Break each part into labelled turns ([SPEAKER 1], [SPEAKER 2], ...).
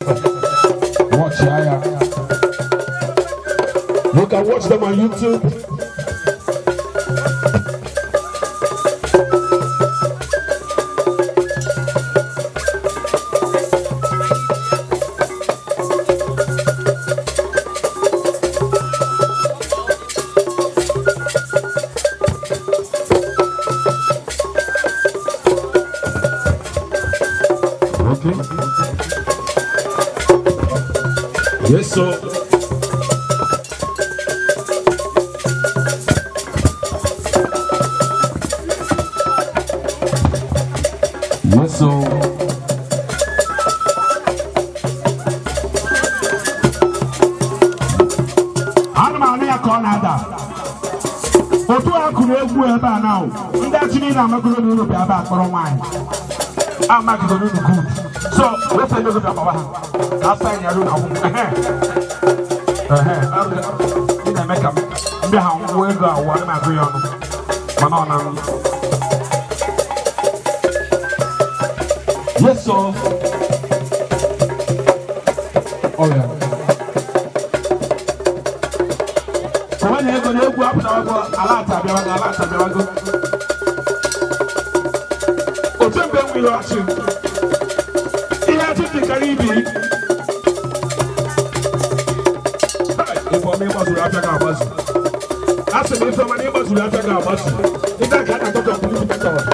[SPEAKER 1] Watch ya. You can watch them on YouTube. Okay. Yes, so. Yes, so.
[SPEAKER 2] Ana m anụ ya ka ọ na-ada otu a kụrụ egwu ebe a na ndị achị niile amagoro n'ụlọ bịa ebe a kpọrọ nwaanyị amagidoro unu. Good, so weta ego bịa gbawa ha ka asa anyị arụ na akwụkwọ. Ehe ehe, ị na-eme ka m ndị ha ngwụ ego awụ. Ana m agụ ya ọnụ mana ọ na m.
[SPEAKER 1] Yes, so. Oh, yeah.
[SPEAKER 2] Onwe na ego na egwu apụtawago, ala ata abịawago, ala ata abịawago. Otu mgbe enwe ihe ọchị, ihe achị dịkarị ibi. Ifeọma, ịgbazuru afịa ga-agbazu. A sị m, Ifeọma, na ịgbazuru afịa ga-agbazu. Ndị a ka a na-akpọ complete method.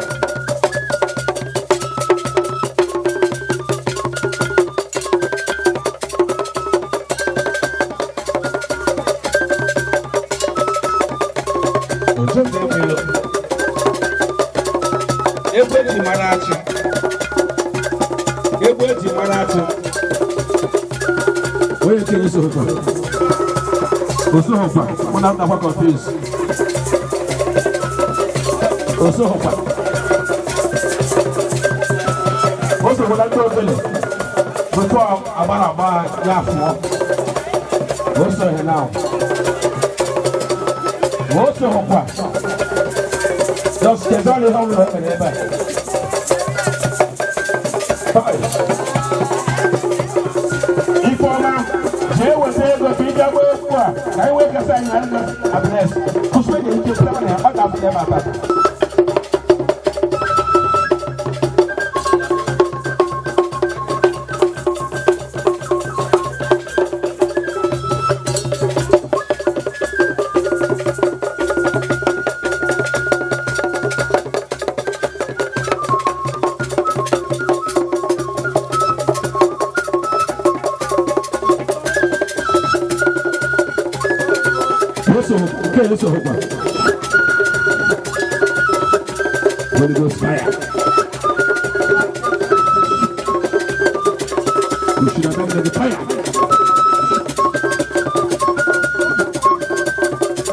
[SPEAKER 1] Otu mgbe enwe ilo. Egwu eji mara achị. Egwu eji mara achị. Onye nke esoghịkwa. Osoghịkwa. Mụ na m nakwa confuse. Osoghịkwa. O sokwala ndị ofele. Before agbara agba ya fụọ. O soghị now. O soghịkwa. Just kedu ihe ọ bụla o mere ebe a. Five.
[SPEAKER 2] Ifeọma, jee weta ego ka ị bịa gbaa egwu a ka anyị wee kasa anyị na address kwụsị enyi ike pụtara na ya ọ ga-apụta ebe a taa.
[SPEAKER 1] Nke esoghịkwa. Holy Ghost fire. You should have done the fire.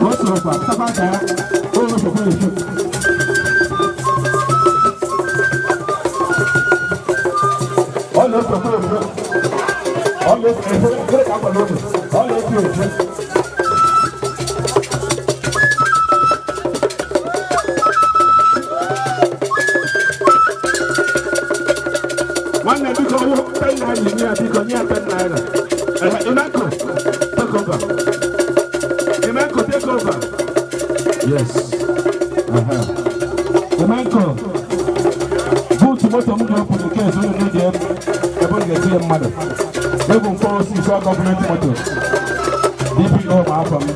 [SPEAKER 1] O soghịkwa, pụtakwa aka ya. O sokwa efu. Ọ na-esokwa efu. Ọ na-efu efu. Gịnị ka m gwara unu? Ọ na-efu efu.
[SPEAKER 2] Nwanne, biko, hụ ₦10, nye ya, biko, nye ya ₦10. Ehe, Imenko, take over. Imenko, take over.
[SPEAKER 1] Yes. Imenko. Boot moto m ga-open in case unu need ebe unu ga-etinye mmadụ. Ebu m 406 ọ gọọmenti moto. DPO ma afọ m.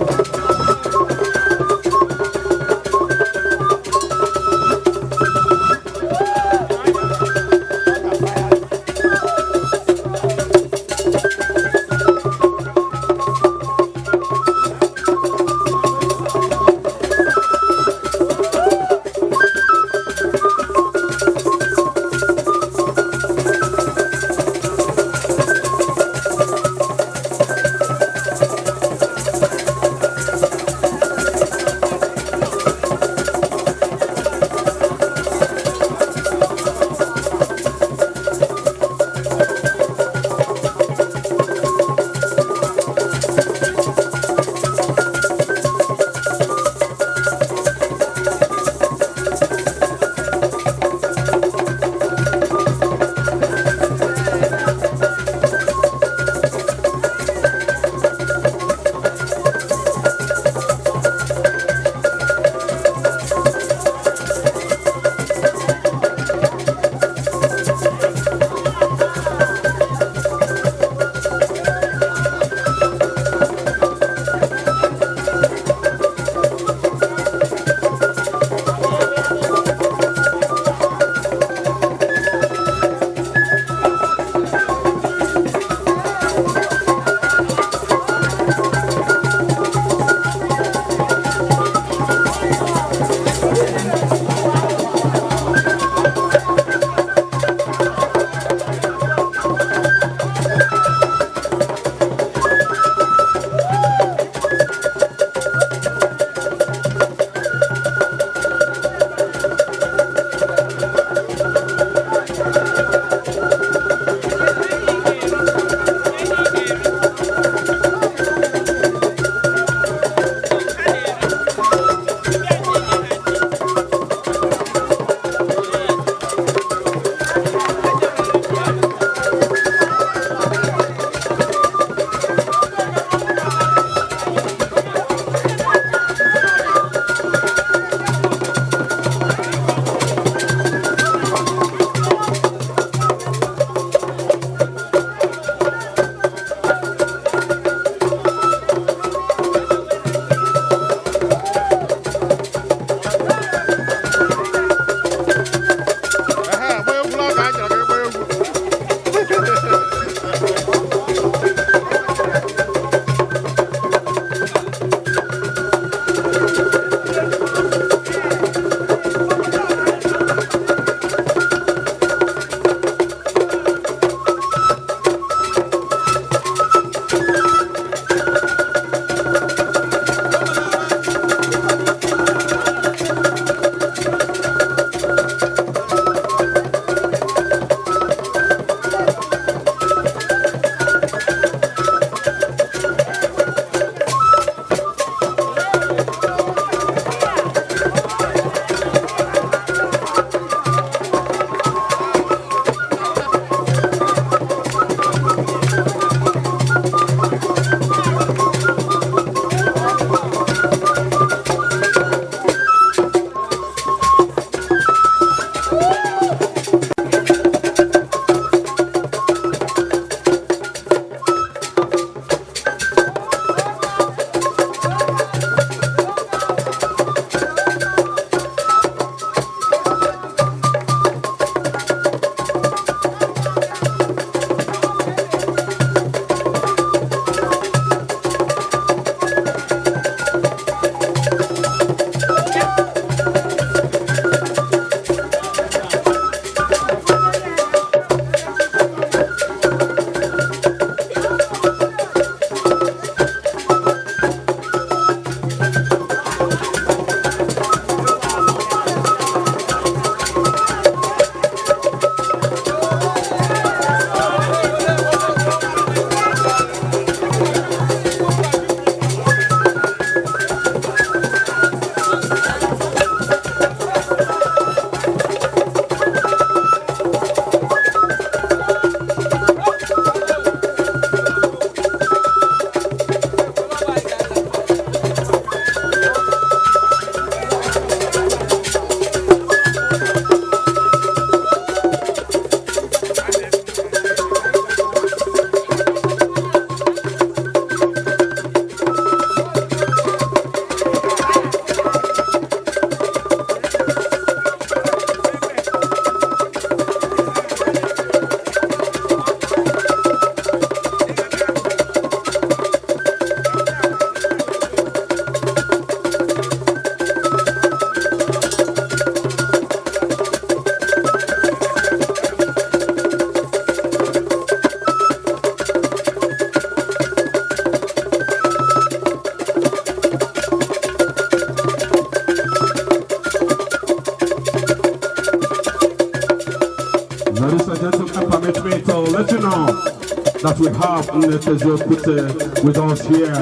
[SPEAKER 1] that we have Nnekezi Okwute with us here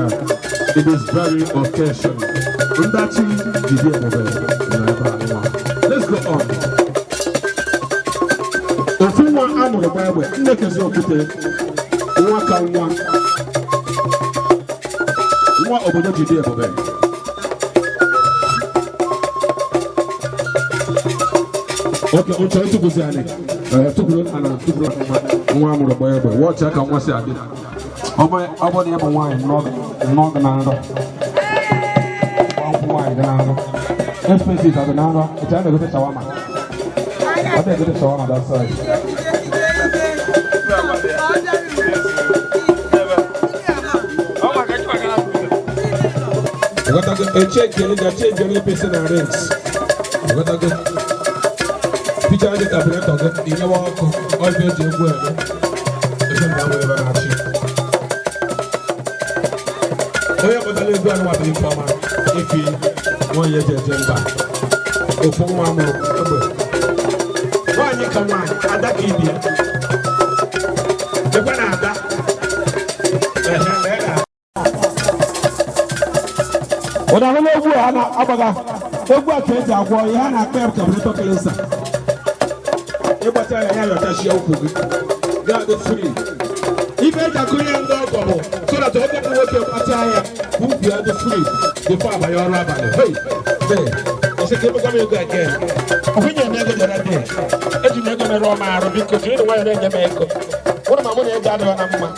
[SPEAKER 1] in this very occasion. Ndachi jide ebube nọ ebe a nwa. Let's go on. Ofu nwa a mụrụ gba egbe, Nnekezi Okwute, nwa ka nwa, nwa obodo jide ebube. Oke, uche ntụkwụzi anyị. Ee, tụkwuru ana tụkwuru nwa nwa amụrụ gba egbe. Wọchị ka nwa si adị. Ọ bụ na ị bụ nwaanyị nnọọ gị na nrọ. Gba nkwụ nwaanyị gị na nrọ. Expenses adị na nrọ. Eche a na-egote shawarma. Ọ na-egote shawarma that side. Ịghọtago? Eche ekele ga eche ekele pesi na rings. Ịghọtago? Ticha dị carburetor gị inyewa ọkụ ọ ife eji egwu eme. Efe mgbe ahụ ebe na-achị. Onye kpọtara egwu a nwabụ ife ọma ifi nwaanyị eji eje mba. Ofu nwa mụrụ egbe. Nwaanyị ka nwaanyị, ada ka ibi ya. Ekwe na ada. Ehe, lee na ụda ahụla egwu a na-agbaga egwu a ka eji agwọ ihe a na-akpọ ya carburetor cleanser. Ịgbacha ya, ya yọchachie ụkwụ gị ga-adị free. Ife eji akụnye ndị ọgọ bụ so that ọgọ bụ nwoke gbachaa ya ka ukwu ya dị free before abanye ọrụ abalị. Hey, hey, ọsị ka emekwa m ego again. Ọhụnye m ego jere dị eji m ego merụọ m arụ. Biko jiri nwayọọ na-enye m ego ụnụ ma mụ na ego adịghị na mma.